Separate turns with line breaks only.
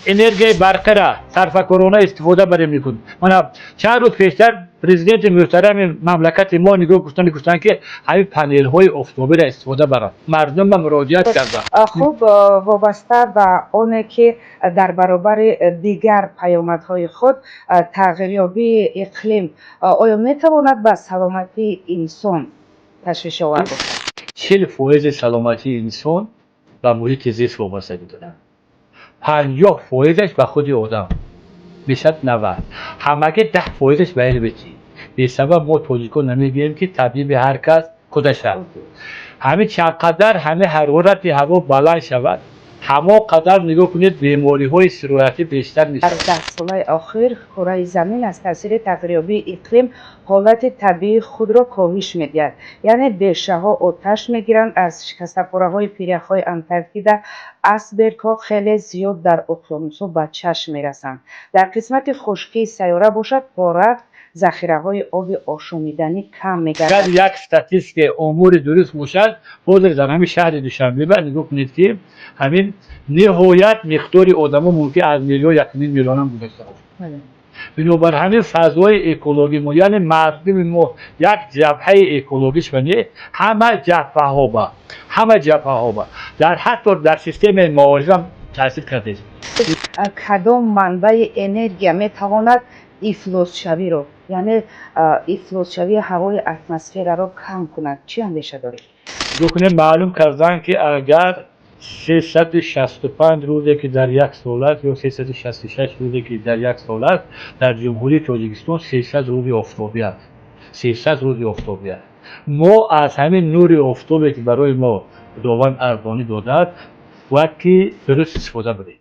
Энергияи барқира сарфакорона истифода барем мекун. Мана, чанд рӯз пештар президенти муҳтарами мамлакати мо нигоҳ гуфтанд, ки ҳамин панелҳои офтобиро истифода баранд. Мардум ба муроҷиат карданд.
Хуб, вобаста ба оне ки дар баробари дигар паёмадҳои худ тағйирёбии иқлим оё метавонад ба саломатии инсон ташвишовар бошад?
40 фоизи саломатии инсон ба муҳити зист вобастагӣ дорад, 50 фоизаш ба худи одам, мешавад 90, ҳамагӣ 10 фоизаш ба илми тиб. Бесабаб мо тоҷикон намегӯем, ки табиби ҳар кас худаш аст. Ҳамин чанд қадар ҳамин ҳарорати ҳаво баланд шавад, ҳамон қадар, нигоҳ кунед, бемориҳои сироятӣ бештар
Дар
мешавад.
10 солаи охир кураи замин аз таъсири тағйирёбии иқлим ҳолати табиии худро коҳиш медиҳад, яъне бешаҳо оташ мегиранд, аз шикастапораҳои пиряхҳои Антарктида айсбергҳо хеле зиёд дар уқёнусҳо ба чашм мерасанд. Дар қисмати хушкии сайёра бошад, торафт захираҳои оби ошомиданӣ кам
Агар
мегардад.
як статистика, омори дуруст бошад, ҳозир дар ҳамин шаҳри Душанбе ба нигоҳ кунед, ки ҳамин ниҳоят миқдори одамо мумкин аз миллион, 1,5 миллионам гузашта бошад. Бинобар ҳамин фазои экологӣ мо, яъне мардуми мо, як ҷабҳаи экологиш ва не, ҳама ҷабҳаҳо ба дар ҳатто дар системаи маориф ҳам таъсир кардааст.
Кадом манбаи энергия метавонад ифлосшавиро, яъне ифлосшавии ҳавои атмосфераро кам кунад? Чӣ андеша доред?
Нигоҳ кунед, маълум карданд, ки агар 365 рӯзе, ки дар як сол аст, ё 366 рӯзе, ки дар як сол аст, дар Ҷумҳурии Тоҷикистон 300 рӯзи офтобӣ аст, 300 рӯзи офтобӣ аст. Мо аз ҳамин нури офтобе, ки барои мо Худованд арзонӣ додааст, бояд ки дуруст истифода барем.